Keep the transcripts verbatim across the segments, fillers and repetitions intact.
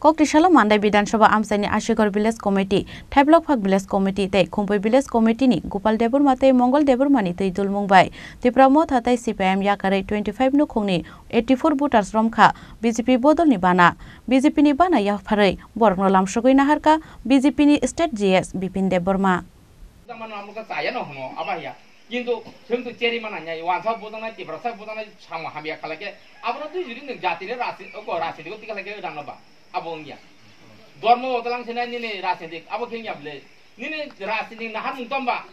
Koktisalo Mandai Bidhan Sabha amchaini Ashigor Village Committee, Thaiblokphak Village Committee tei Khumpui Village Committee ni Gopal Debbarma tei Mongol Debbarma ni twi dulmung bai Tipra Motha tei C P I M yakarwi twenty five nukhungni eighty four voters romkha B J P bodolni bana. B J P ni bana yapharwi borokno lamsogwi naharkha B J P ni state G S Bipin Debbarma. Tamo no amo khe chaya no hwno, abo ya. Kintu chwng to cheri mana nya, wansa bojang nai, Tiprasa bojang nai, samung hamya khala khe, abo no twi juri nwng jati ni rasi-, o ko rasi digo tikhala khe dang no ba, abo wngya. Dormo otalang sinai nini rasi dik, abo khe wngya bwle. Nini rasi dik nahar mung tong ba.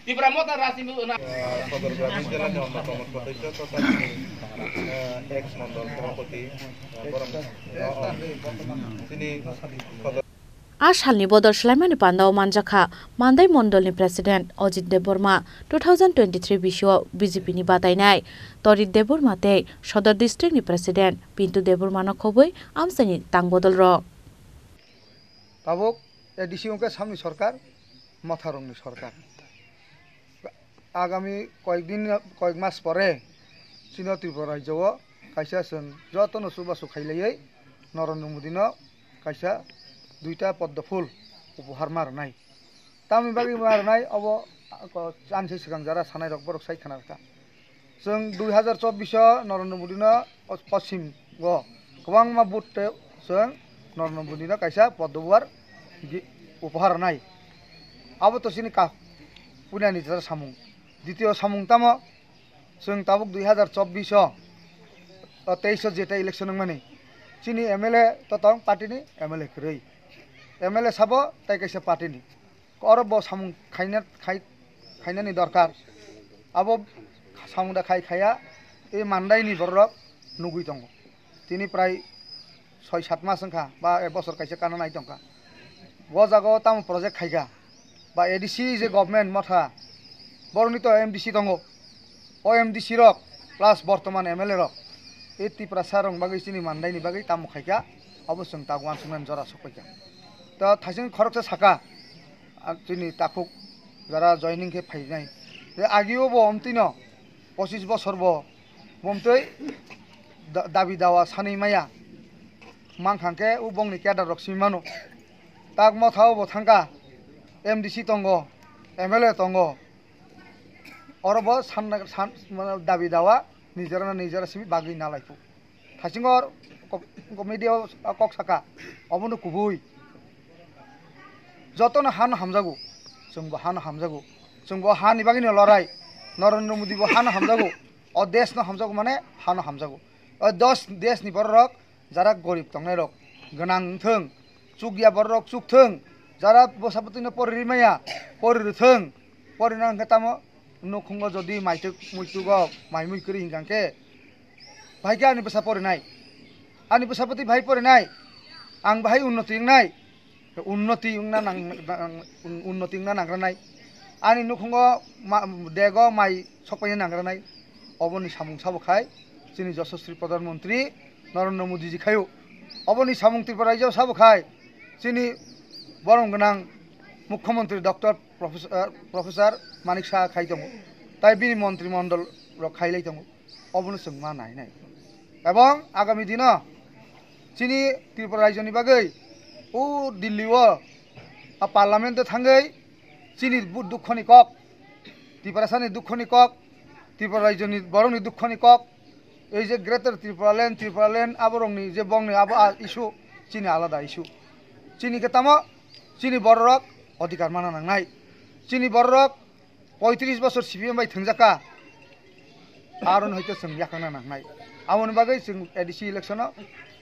Tipra Motha rasi dik na. Sodor Gramin Jela ni onnotomo sodosyo totha, eh, ex mondol sabhapati, eh, borok, oh, oh. Chini sodor A salni bodol swlaimani pandao manjakha Mandai Mondolni President Ajit Debbarma, two thousand twenty-three bisio B J P ni batainai Torit Debbarma tei Sodor District ni President Pintu Debbarma no khobwi amchaini tang bodol rok. Tabuk A D C wngkha samni sorkar, motharokni sorkar. Agami koyek din, koyek mas pore chini Tripura rajyo o kaisa chwng jotono chubachu khailaiwi Narendra Modi no kaisa duita poddo phul upohar ma rwnai. Tamni bagwi ma rwnai obo, ko, chani se swkang jara sanai rok borok sai khna rwkha. Chwng dui hazar chobbish o Narendra Modi no pos-, poschim o kwbangma vote tei chwng Narendra Modi no kaisa poddo upohar gi-, upohar rwnai. Abo to chini ka-, puinani jora samung. Ditio samung tamo chwng tabuk dui hazar chobbish o, o teis o jeta election wngmani. Chini M L A to tong party ni M L A kwrwi. M L A sabo tai kaisa party ni. Oro bo samung khaina, khai-, khainani dorkar. Abo samung da khai khaya, e Mandai ni borok nugui tongo. Tini prai soi sat mas wngkha, ba ek bosor kaisa kana nai tongkha. Bo jaga o tamo project khaikha, ba A D C je government motha, borokni to M D C tongo. O M D C rok plus bortoman M L A rok, e Tiprasa rok bagwi chini Mandai ni bagwi tamo khaikha, abo chwng ta uansuknani jora sokpaikha. To thaising khoroksa saka, a, chini takhuk jara joining khe phainai. Je agio bo omtwino pochis bosor bo bomtwi da-, dabi dawa sanwi maya. Mankha khe o bongni cadre rok simi mano. Tak motha o bo thangkha, M D C tongo, M L A tongo. Oro bo sanna, san, mane dabi dawa nijera na nijera simi bagwi nalai phu. Thaisingo ko-, ko media o kok saka, obono kubui. Jotono hano hamjago, chwngbo hano hamjago. Chwngbo hani bagwino lorai, Narendra Modi bo hano hamjago, o desh no hamjago mane hano hamjago. O dos desh ni borok rok jara gorib tongnai rok, gwnang wngthwng, chukya borok rok chukthwng, jara bwsa bwtwino pori rimaya, pori rwthwng, pori nang khe tamo nukhungo jodi maituk muituk o mai mui kwrwi hinkha khe, bahai khe ani bwsa porinai, ani bwsa bwtwi bahai porinai, ang bahai unnoti wngnai, unnoti wngna nang, nang, un-, unnoti wngna nangranai, ani nukhungo ma-, dego mai sokpaina nangranai, oboni samung sabo khai chini Joshosri Pradhan Mantri Narendra Modi ji khaio. Oboni samung Tripura rajyo sabo khai chini borom gwnang Mukhyamantri Doctor Professor, eh, Professor Manik Saha khai tongo, tai bini montri mondol rok khailai tongo. Obono chwng ma nai nai. Ebong agami dino chini Tripura rajyoni bagwi o Delhi o a parliament o thangwi chini bu-, dukhoni kok, Tiprasani dukhoni kok, Tripura rajyoni borokni dukhoni kok, ei je Greater Tripura Land, Tripura Land aborokni je bongni abo a issue chini alada issue. Chini khe tamo chini bororok odhikar mana nangnai. Chini bororok poitris bosor C P M bai thwngjakha, aron hoito chwng yakhangna nangnai. Aboni bagwi chwng A D C election o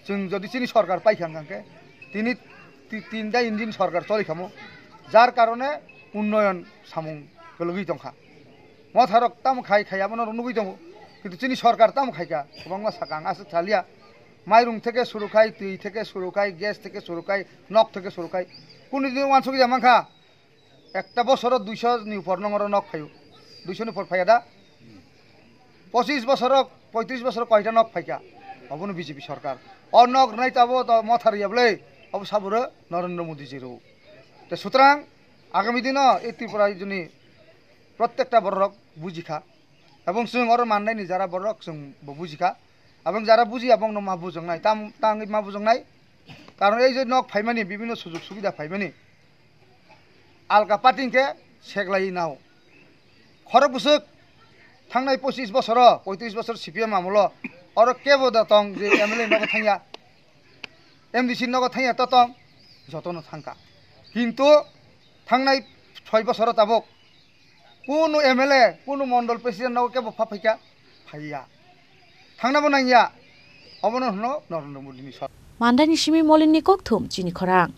chwng jodi chini sorkar paikha hwnkhe tini ti-, tinta engine sorkar cholikhamo, jar karone unnoyon samung kwlwgwi tongkha. Motharok tamo khai khai abono nugwi tongo, kintu chini sorkar tamo khaikha kwbangma sakang aswk salia, mairung theke suru khai, twi theke suru khai, gas theke suru khai, nok theke suru khai, kunu din uansukya mankha. Ekta bosoro duiso ni upor nongoro nok phaio. Duiso ni upor phaiya da? Pochis bosoro, poitris bosoro koita nok phaikha? Obono B J P sorkar. O nok rwnai tabo to motha rwya bwle. Obo saburo Narendra Modi ji rw. Te sutrang agami dino e Tripura rajyoni prottekta bororok bujikha. Ebong chwng oro mannaini jara bororok chwng bo bujikha. Abong jara bujiya bongno ma bujongnai. Tam, tangwi ma bujongnai. Karon ei je nok phaimani, bibhinno sujog subidha phaimani, alka party hwnkhe seklaiwi nao. Khorok bwswk thangnai pochis bosoro, poitris bosor C P M amolo oro kebo da tong je M L A nogo thangya, M D C nogo thangya to tong, jotono thangkha. Kintu thangnai soi bosoro tabuk kunu M L A, kunu mondol president nogo kebo pha phaikha, phaiya. Thangnabo nangya, obono hwno Narendra Modi ni sorkar. Mandani simi Molin ni kokthum chini khorang.